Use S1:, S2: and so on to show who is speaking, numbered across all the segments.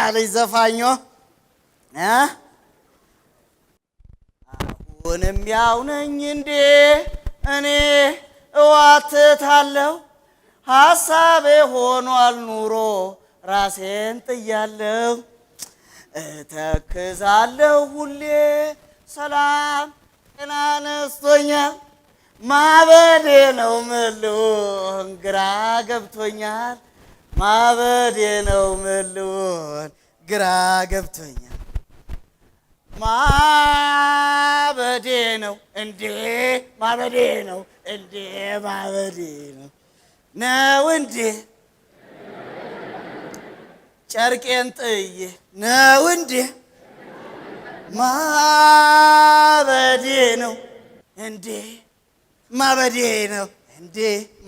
S1: አለች ዘፋኟ። አሁንም ያው ነኝ እንዴ እኔ እዋትታለሁ፣ ሐሳቤ ሆኗል ኑሮ ራሴን ጥያለሁ፣ እተክዛለሁ ሁሌ ሰላም ጤና ነስቶኛል፣ ማበዴ ነው ምልውን ግራ ገብቶኛል፣ ማበዴ ነው ምልውን ግራ ገብቶኛል፣ ማበዴ ነው እንዴ ማበዴ ነው እንዴ ማበዴ ነው ነው እንዴ ጨርቄን ጥዬ ነው እንዴ ማበዴ ነው እንዴ ማበዴ ነው እንዴ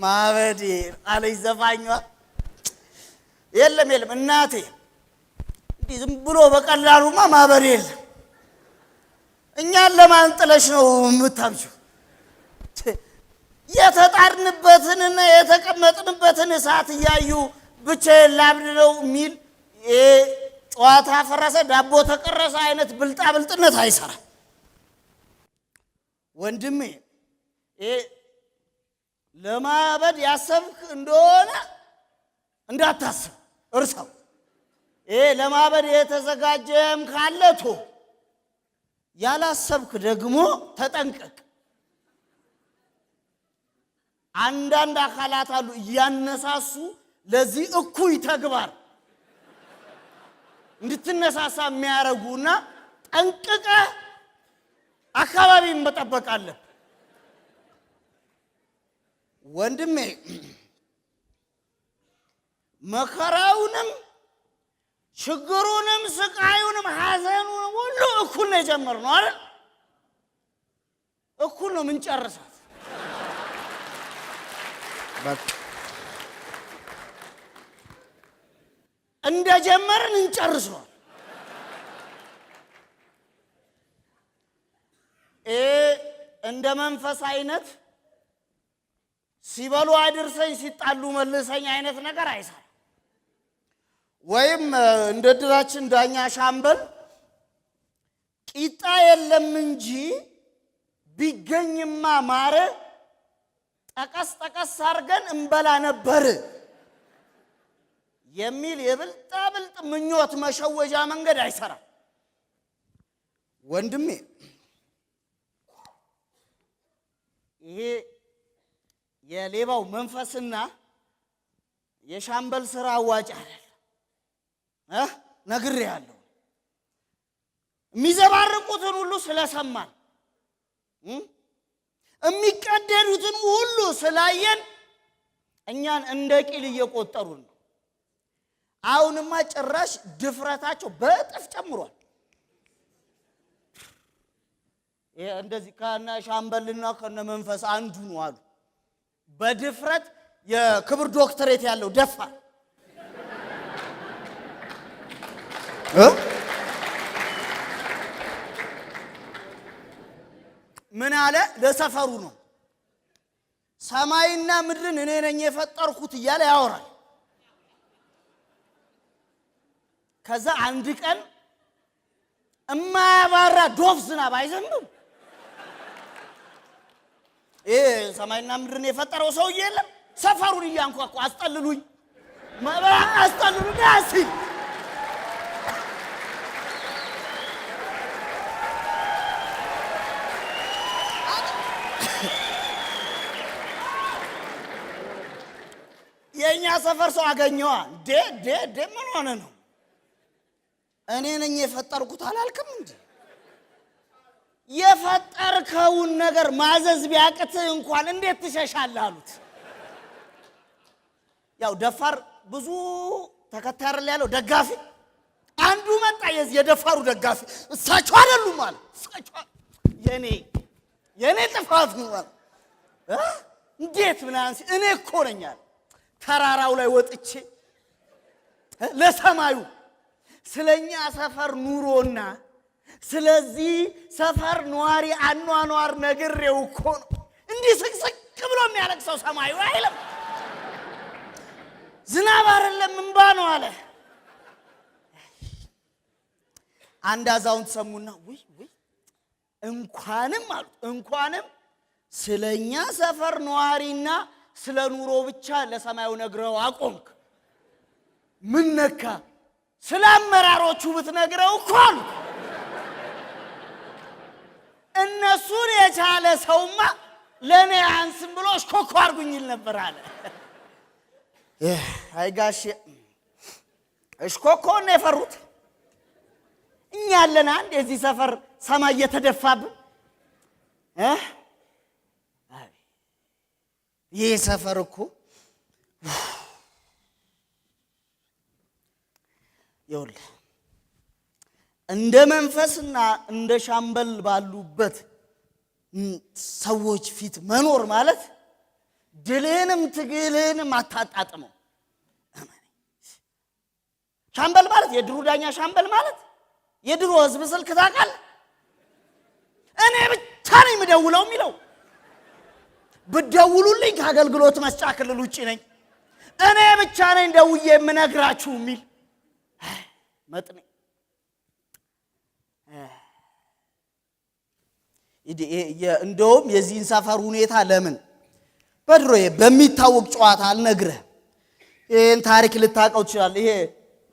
S1: ማበዴ ነው አለች ዘፋኟ። የለም የለም እናቴ፣ እንዲህ ዝም ብሎ በቀላሉማ ማበዴ የለም። እኛን ለማን ጥለሽ ነው የምታብጂው? የተጣድንበትንና የተቀመጥንበትን እሳት እያዩ ብቻዬን ላብድ ነው የሚል ጨዋታ ፈረሰ ዳቦ ተቀረሰ አይነት ብልጣ ብልጥነት አይሰራም። ወንድሜ ለማበድ ያሰብክ እንደሆነ እንዳታስብ እርሳው። ይሄ ለማበድ የተዘጋጀም ካለ ቶ ያላሰብክ ደግሞ ተጠንቀቅ። አንዳንድ አካላት አሉ እያነሳሱ ለዚህ እኩይ ተግባር እንድትነሳሳ የሚያረጉና ጠንቅቀህ አካባቢን መጠበቅ አለብህ። ወንድሜ መከራውንም ችግሩንም ስቃዩንም ሐዘኑንም ሁሉ እኩል ነው የጀመርነው አይደል? እኩል ነው ምንጨርሳት። እንደ ጀመርን እንጨርሰዋል። እንደ መንፈስ አይነት ሲበሉ አድርሰኝ ሲጣሉ መልሰኝ አይነት ነገር አይሰራም። ወይም እንደ ድራችን ዳኛ ሻምበል ቂጣ የለም እንጂ ቢገኝማ ማር ጠቀስ ጠቀስ አድርገን እንበላ ነበር የሚል የብልጣ ብልጥ ምኞት መሸወጃ መንገድ አይሰራም። ወንድሜ ይሄ የሌባው መንፈስና የሻምበል ስራ አዋጭ አይደለም። ነግሬሃለሁ። የሚዘባርቁትን ሁሉ ስለሰማን፣ የሚቀደዱትን ሁሉ ስላየን እኛን እንደ ቂል እየቆጠሩን ነው። አሁንማ ጭራሽ ድፍረታቸው በእጥፍ ጨምሯል። እንደዚህ ከነ ሻምበልና ከነ መንፈስ አንዱ ነው አሉ። በድፍረት የክብር ዶክተሬት ያለው ደፋር ምን አለ? ለሰፈሩ ነው ሰማይና ምድርን እኔ ነኝ የፈጠርኩት እያለ ያወራል። ከዛ አንድ ቀን እማያባራ ዶፍ ዝናብ አይዘንብም። ይሄ ሰማይና ምድርን የፈጠረው ሰውዬ የለም። ሰፈሩን እያንኳኳ አስጠልሉኝ፣ አስጠልሉኝ ሲል የእኛ ሰፈር ሰው አገኘዋ። ዴ ዴ ዴ ምን ሆነ ነው? እኔ ነኝ የፈጠርኩት አላልክም እንዴ? የፈጠርከውን ነገር ማዘዝ ቢያቅትህ እንኳን እንዴት ትሸሻለህ አሉት። ያው ደፋር ብዙ ተከታይ አይደል ያለው ደጋፊ። አንዱ መጣ፣ የዚህ የደፋሩ ደጋፊ እሳቸው አይደሉም አለ። እሳቸው የኔ የኔ ጥፋት ነው አለ። እንዴት ምናምን ሲል እኔ እኮ ነኝ አለ። ተራራው ላይ ወጥቼ ለሰማዩ ስለኛ ሰፈር ኑሮና ስለዚህ ሰፈር ነዋሪ አኗኗር ነግሬው እኮ ነው። እንዲህ ስቅስቅ ብሎ የሚያለቅሰው ሰማዩ አይልም። ዝናብ አይደለም እንባ ነው አለ። አንድ አዛውንት ሰሙና ውይ ውይ እንኳንም አሉት፣ እንኳንም ስለኛ ሰፈር ነዋሪና ስለ ኑሮ ብቻ ለሰማዩ ነግረው አቆምክ። ምን ነካ? ስለ አመራሮቹ ብትነግረው እኮ አሉት፣ እነሱን የቻለ ሰውማ ለእኔ አንስም ብሎ እሽኮኮ አድርጉኝ ይል ነበር አለ። አይ ጋሼ፣ እሽኮኮን ነው የፈሩት። እኛ ያለን አንድ የዚህ ሰፈር ሰማይ እየተደፋብን። ይህ ሰፈር እኮ ይኸውልህ እንደ መንፈስና እንደ ሻምበል ባሉበት ሰዎች ፊት መኖር ማለት ድልህንም ትግልህንም አታጣጥመው። ሻምበል ማለት የድሮ ዳኛ፣ ሻምበል ማለት የድሮ ህዝብ ስልክ ታውቃለህ? እኔ ብቻ ነኝ የምደውለው የሚለው፣ ብትደውሉልኝ ከአገልግሎት መስጫ ክልል ውጭ ነኝ፣ እኔ ብቻ ነኝ ደውዬ የምነግራችሁ የሚል መጥኔ። እንደውም የዚህን ሰፈር ሁኔታ ለምን በድሮ በሚታወቅ ጨዋታ አልነግርህ? ይህን ታሪክ ልታውቀው ትችላለህ። ይሄ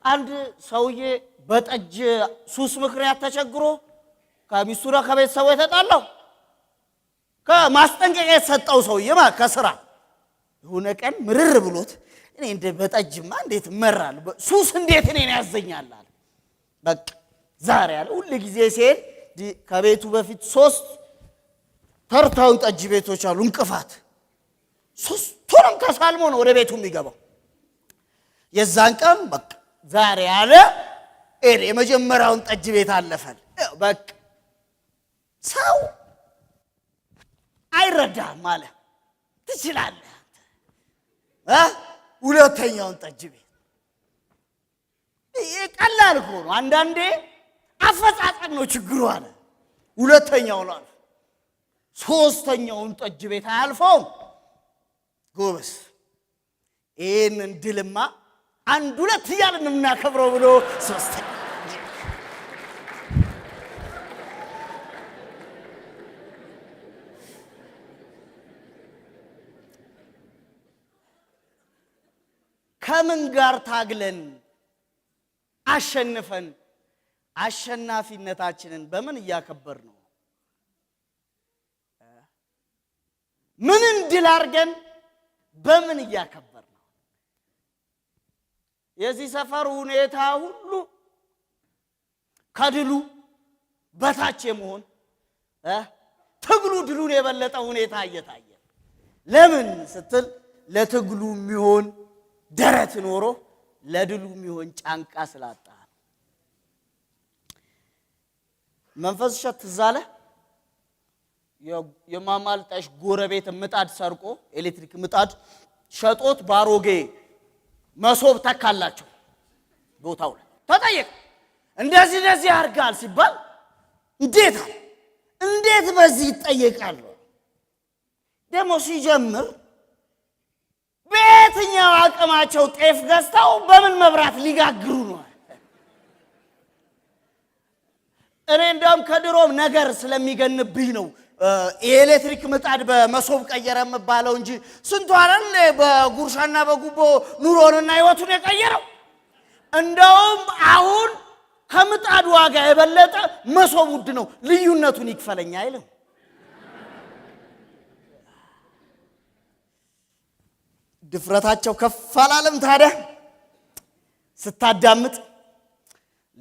S1: አንድ ሰውዬ በጠጅ ሱስ ምክንያት ተቸግሮ ከሚስቱና ከቤተሰቡ የተጣላው፣ ከማስጠንቀቂያ የተሰጠው ሰውዬ ማለት ከስራ፣ የሆነ ቀን ምርር ብሎት እኔ እንደ በጠጅማ እንዴት እመራለሁ? ሱስ እንዴት እኔን ያዘኛል አለ። በቃ ዛሬ አለ፣ ሁል ጊዜ ሲሄድ ከቤቱ በፊት ሶስት ተርታዊ ጠጅ ቤቶች አሉ፣ እንቅፋት። ሶስቱንም ተሳልሞ ነው ወደ ቤቱ የሚገባው። የዛን ቀን በቃ ዛሬ አለ፣ ሄደ። የመጀመሪያውን ጠጅ ቤት አለፈል። በቃ ሰው አይረዳህም አለ። ትችላለህ እ ሁለተኛውን ጠጅ ቤት። ይሄ ቀላል እኮ ነው። አንዳንዴ አፈጻጸም ነው ችግሩ አለ። ሁለተኛውን አልፎ ሶስተኛውን ጠጅ ቤት አያልፈውም። ጎበዝ፣ ይህንን ድልማ አንድ ሁለት እያልን የምናከብረው ብሎ ሶስተኛ። ከምን ጋር ታግለን አሸንፈን አሸናፊነታችንን በምን እያከበር ነው? ምንን ድል አድርገን በምን እያከበር ነው? የዚህ ሰፈር ሁኔታ ሁሉ ከድሉ በታች የመሆን፣ ትግሉ ድሉን የበለጠ ሁኔታ እየታየ፣ ለምን ስትል ለትግሉ የሚሆን ደረት ኖሮ ለድሉ የሚሆን ጫንቃ ስላጣ ነው። መንፈስ እሸት ትዝ አለ? የማማልጣሽ ጎረቤት ምጣድ ሰርቆ፣ ኤሌክትሪክ ምጣድ ሸጦት ባሮጌ መሶብ ተካላቸው ቦታው ላይ። ተጠየቀ። እንደዚህ እንደዚህ ያርጋል ሲባል እንዴት አለ፣ እንዴት በዚህ ይጠየቃሉ? ደግሞ ሲጀምር በየትኛው አቅማቸው ጤፍ ገዝተው በምን መብራት ሊጋግሩ ነው? እኔ እንዲያውም ከድሮም ነገር ስለሚገንብኝ ነው የኤሌክትሪክ ምጣድ በመሶብ ቀየረ የምባለው እንጂ ስንቱ አይደል በጉርሻና በጉቦ ኑሮንና ህይወቱን የቀየረው። እንደውም አሁን ከምጣድ ዋጋ የበለጠ መሶብ ውድ ነው። ልዩነቱን ይክፈለኝ አይልም። ድፍረታቸው ከፍ አላለም ታዲያ ስታዳምጥ?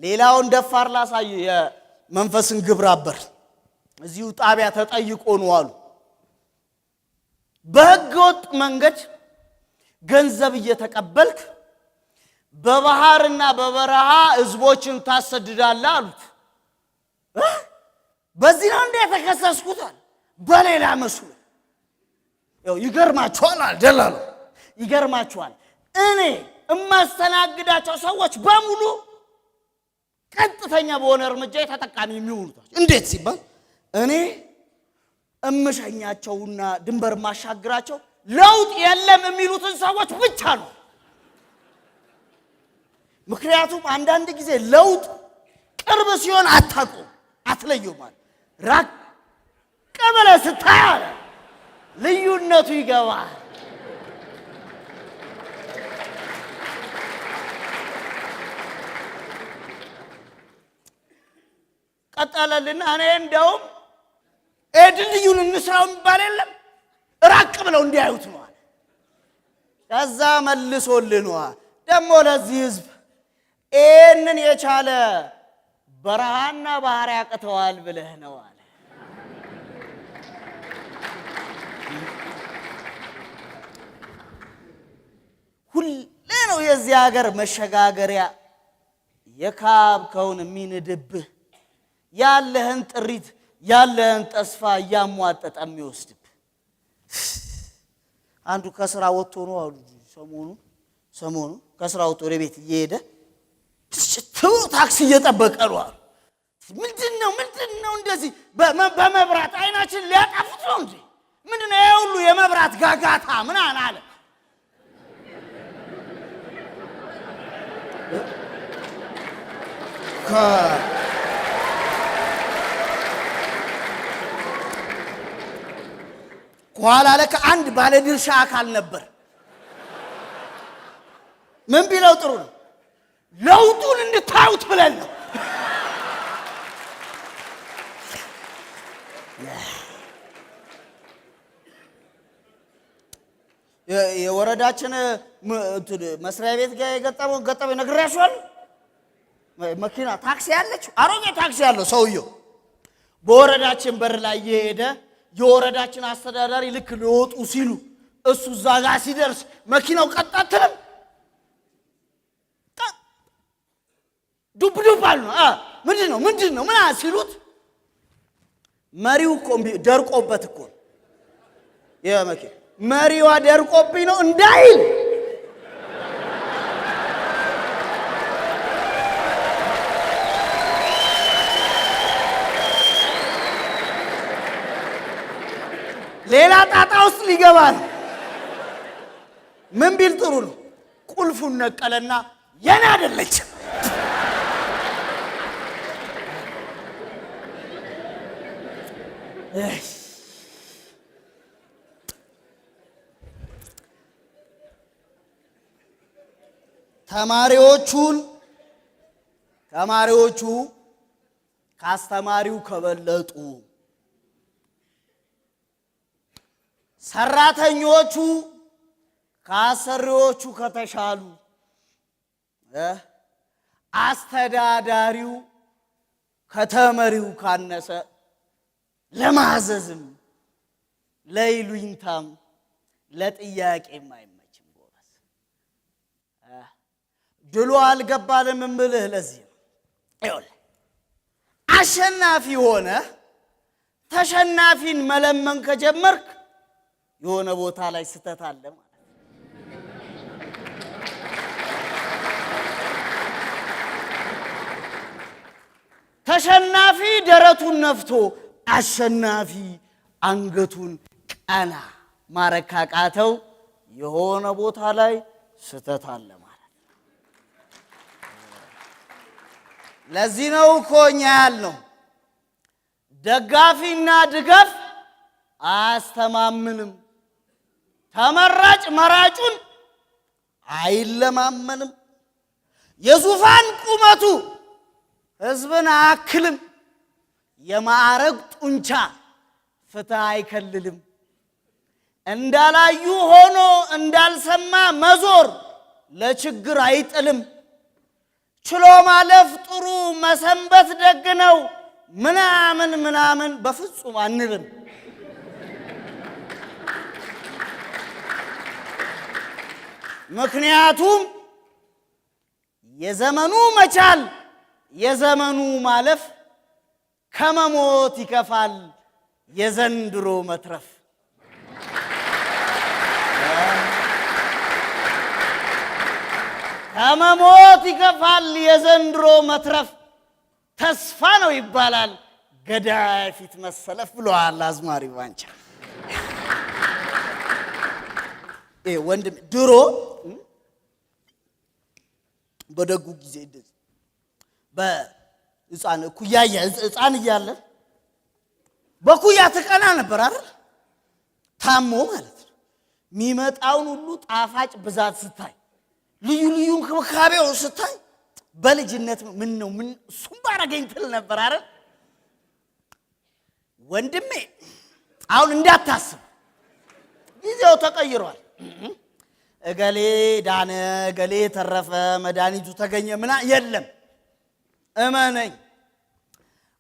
S1: ሌላውን ደፋር ላሳይ። የመንፈስን ግብረ አበር እዚሁ ጣቢያ ተጠይቆ ነው አሉ። በህገ ወጥ መንገድ ገንዘብ እየተቀበልክ በባህርና በበረሃ ህዝቦችን ታሰድዳለህ አሉት። በዚህ ነው እንደ የተከሰስኩት አለ። በሌላ መስሎ ያው ይገርማችኋል አለ ደላላው። ይገርማችኋል፣ እኔ የማስተናግዳቸው ሰዎች በሙሉ ቀጥተኛ በሆነ እርምጃ ተጠቃሚ የሚሆኑት። እንዴት ሲባል እኔ እምሸኛቸውና ድንበር የማሻግራቸው ለውጥ የለም የሚሉትን ሰዎች ብቻ ነው። ምክንያቱም አንዳንድ ጊዜ ለውጥ ቅርብ ሲሆን አታውቀውም፣ አትለየውም አለ። ራቅ ብለህ ስታይ አለ ልዩነቱ ይገባል። ቀጠለልና እኔ እንደውም ድልድዩን እንስራው የሚባል የለም ራቅ ብለው እንዲያዩት ነው አለ። ከዛ መልሶልነዋ ደግሞ ለዚህ ህዝብ ይህንን የቻለ በረሃና ባህር ያቅተዋል ብለህ ነው አለ። ሁሌ ነው የዚህ ሀገር መሸጋገሪያ የካብከውን የሚንድብህ፣ ያለህን ጥሪት ያለህን ተስፋ እያሟጠጠ የሚወስድብህ። አንዱ ከስራ ወጥቶ ነው አሉ፣ ሰሞኑ ከስራ ወጥቶ ወደ ቤት እየሄደ ብስጭት ብሎ ታክሲ እየጠበቀ ነው አሉ። ምንድን ነው እንደዚህ በመብራት አይናችን ሊያጠፉት ነው እንዴ? ምንድን ነው ይሄ ሁሉ የመብራት ጋጋታ ምናምን አለ። ከኋላ ለካ አንድ ባለድርሻ አካል ነበር። ምን ቢለው ጥሩ ነው? ለውጡን እንድታዩት ብለን ነው። የወረዳችን እንትን መስሪያ ቤት ጋር የገጠመው ገጠመኝ ነግሬያችኋለሁ። መኪና ታክሲ ያለችው አሮጌ ታክሲ ያለው ሰውየው በወረዳችን በር ላይ እየሄደ የወረዳችን አስተዳዳሪ ልክ ሊወጡ ሲሉ እሱ እዛ ጋር ሲደርስ መኪናው ቀጥ አትልም፣ ዱብ ዱብ አሉ። ምንድን ነው ምንድን ነው ምናምን ሲሉት መሪው እኮ እምቢ ደርቆበት እኮ ነው። የመኪና መሪዋ ደርቆብኝ ነው እንዳይል ሌላ ጣጣ ውስጥ ሊገባ ነው። ምን ቢል ጥሩ ነው? ቁልፉን ነቀለና የኔ አይደለችም። ተማሪዎቹን ተማሪዎቹ ካስተማሪው ከበለጡ፣ ሰራተኞቹ ከአሰሪዎቹ ከተሻሉ፣ አስተዳዳሪው ከተመሪው ካነሰ ለማዘዝም ለይሉኝታም ለጥያቄም አይመችም። ጎበዝ፣ ድሉ አልገባንም እምልህ ለዚህ ነው። ይኸውልህ አሸናፊ ሆነ ተሸናፊን መለመን ከጀመርክ የሆነ ቦታ ላይ ስተት አለ ማለት ነው። ተሸናፊ ደረቱን ነፍቶ አሸናፊ አንገቱን ቀና ማረግ ካቃተው የሆነ ቦታ ላይ ስተት አለ ማለት ነው። ለዚህ ነው እኮ እኛ ያልነው ደጋፊና ድጋፍ አያስተማምንም፣ ተመራጭ መራጩን አይለማመንም፣ የዙፋን ቁመቱ ሕዝብን አያክልም፣ የማዕረግ ጡንቻ ፍትህ አይከልልም። እንዳላዩ ሆኖ እንዳልሰማ መዞር ለችግር አይጥልም። ችሎ ማለፍ ጥሩ መሰንበት ደግ ነው ምናምን ምናምን በፍጹም አንልም። ምክንያቱም የዘመኑ መቻል የዘመኑ ማለፍ ከመሞት ይከፋል የዘንድሮ መትረፍ። ከመሞት ይከፋል የዘንድሮ መትረፍ፣ ተስፋ ነው ይባላል ገዳይ ፊት መሰለፍ ብለዋል አዝማሪ ባንቻ። ወንድም ድሮ በደጉ ጊዜ እንደዚህ ህፃን እኩያ ህፃን እያለ በኩያ ትቀና ነበር አይደል? ታሞ ማለት ነው። የሚመጣውን ሁሉ ጣፋጭ ብዛት ስታይ፣ ልዩ ልዩ እንክብካቤው ስታይ በልጅነት ምን ነው ምን እሱም ባረገኝ ትል ነበር አይደል? ወንድሜ አሁን እንዳታስብ፣ ጊዜው ተቀይሯል። እገሌ ዳነ፣ እገሌ ተረፈ፣ መድኃኒቱ ተገኘ ምና የለም። እመነኝ፣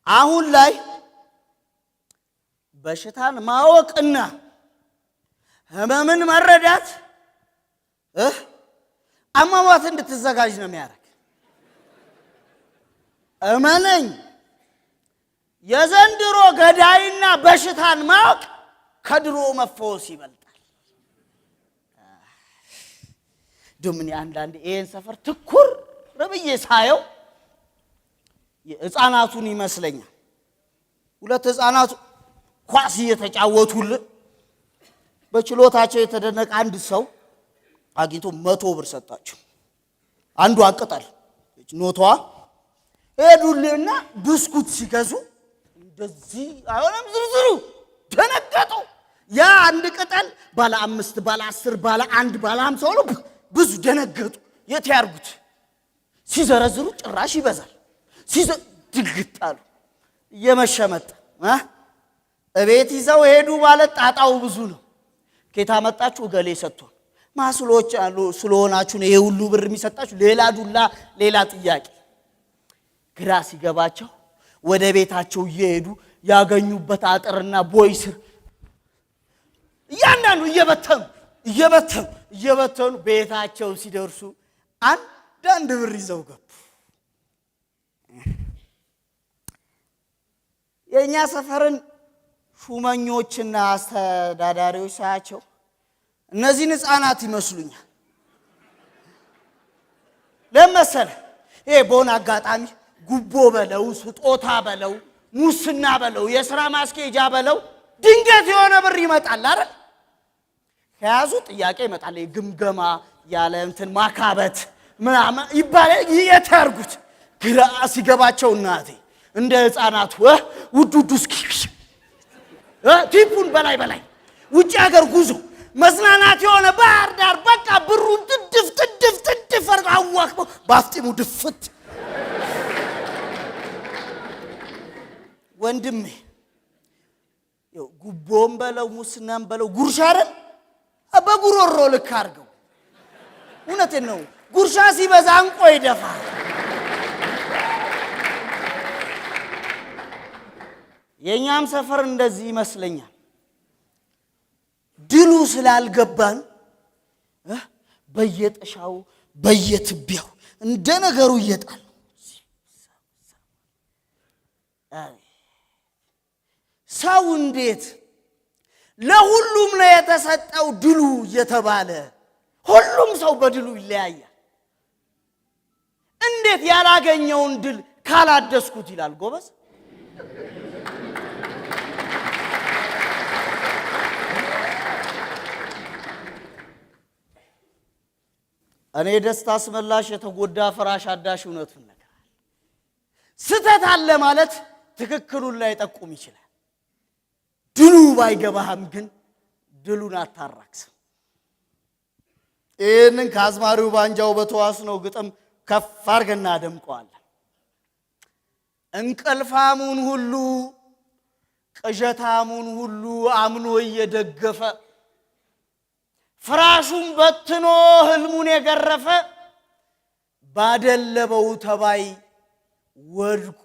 S1: አሁን ላይ በሽታን ማወቅና ህመምን መረዳት አሟሟት እንድትዘጋጅ ነው የሚያደርግ። እመነኝ፣ የዘንድሮ ገዳይና በሽታን ማወቅ ከድሮ መፈወስ ይበልጣል። ዱምን አንዳንድ ይሄን ሰፈር ትኩር ብዬ ሳየው ህፃናቱን ይመስለኛል። ሁለት ህፃናቱ ኳስ እየተጫወቱልን በችሎታቸው የተደነቀ አንድ ሰው አግኝቶ 100 ብር ሰጣቸው። አንዱ አቅጠል ኖቷ ሄዱልና ብስኩት ሲገዙ እንደዚህ አይሆንም ዝርዝሩ ደነገጡ። ያ አንድ ቅጠል ባለ 5 ባለ 10 ባለ 1 ባለ 50 ሆኖ ብዙ ደነገጡ። የት ያርጉት? ሲዘረዝሩ ጭራሽ ይበዛል። ድግጥ አሉ። እየመሸ መጣ። እቤት ይዘው ሄዱ ማለት ጣጣው ብዙ ነው። ከየት አመጣችሁ? እገሌ ሰጥቶን። ማስሎች አሉ ስለሆናችሁ ነው ይሄ ሁሉ ብር የሚሰጣችሁ። ሌላ ዱላ፣ ሌላ ጥያቄ። ግራ ሲገባቸው ወደ ቤታቸው እየሄዱ ያገኙበት አጥርና ቦይ ስር እያንዳንዱ እየበተኑ እየበተኑ እየበተኑ ቤታቸው ሲደርሱ አንዳንድ ብር ይዘው ገቡ። የኛ ሰፈርን ሹመኞችና አስተዳዳሪዎች ሳያቸው እነዚህን ህፃናት ይመስሉኛል። ለመሰለ ይሄ በሆነ አጋጣሚ ጉቦ በለው፣ ስጦታ በለው፣ ሙስና በለው፣ የሥራ ማስኬጃ በለው ድንገት የሆነ ብር ይመጣል አይደል? ከያዙ ጥያቄ ይመጣል። ግምገማ ያለ እንትን ማካበት ምናምን ይባላል። የታርጉት ግራ ሲገባቸው እናቴ እንደ ህፃናቱ ውድ ውድ እስኪ ቲፑን በላይ በላይ ውጭ ሀገር ጉዞ መዝናናት የሆነ ባህር ዳር በቃ ብሩን ትድፍ ትድፍ ትድፍ አድርገው አዋክበው ባፍጢሙ ድፍት። ወንድሜ ጉቦም በለው ሙስናም በለው ጉርሻ አይደል? በጉሮሮ ልክ አድርገው። እውነቴን ነው። ጉርሻ ሲበዛ አንቆ ይደፋል። የኛም ሰፈር እንደዚህ ይመስለኛል። ድሉ ስላልገባን በየጥሻው በየትቢያው እንደ ነገሩ እየጣል ሰው እንዴት ለሁሉም ነው የተሰጠው ድሉ እየተባለ ሁሉም ሰው በድሉ ይለያያል። እንዴት ያላገኘውን ድል ካላደስኩት ይላል ጎበዝ። እኔ ደስታ አስመላሽ የተጎዳ ፍራሽ አዳሽ እውነቱን ነገር ስተት አለ ማለት ትክክሉን ላይ ጠቁም ይችላል። ድሉ ባይገባህም ግን ድሉን አታራክስም። ይህንን ከአዝማሪው ባንጃው በተዋስነው ግጥም ከፍ አድርገን እናደምቀዋለን። እንቅልፋሙን ሁሉ ቅዠታሙን ሁሉ አምኖ እየደገፈ ፍራሹን በትኖ ህልሙን የገረፈ ባደለበው ተባይ ወድቆ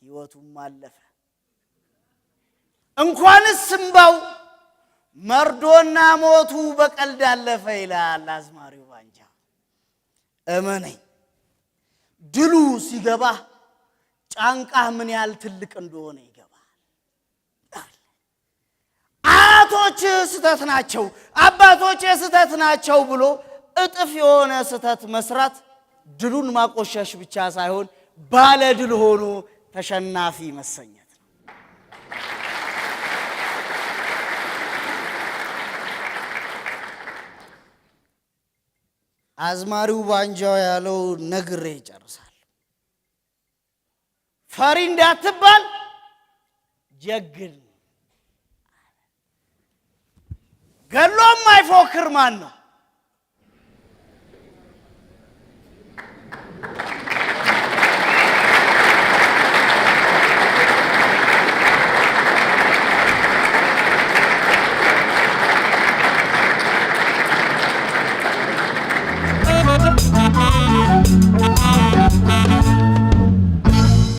S1: ህይወቱም አለፈ። እንኳንስ እምባው መርዶና ሞቱ በቀልድ አለፈ ይላል አዝማሪው ባንጃ። እመነኝ ድሉ ሲገባ ጫንቃህ ምን ያህል ትልቅ እንደሆነ ይገባል። አያቶች ስህተት ናቸው፣ አባቶች ስህተት ናቸው ብሎ እጥፍ የሆነ ስህተት መስራት ድሉን ማቆሸሽ ብቻ ሳይሆን ባለ ድል ሆኖ ተሸናፊ መሰኘት ነው። አዝማሪው ባንጃው ያለው ነግሬ ይጨርሳል። ፈሪ እንዳትባል ጀግን። ገሎ የማይፎክር ማን ነው?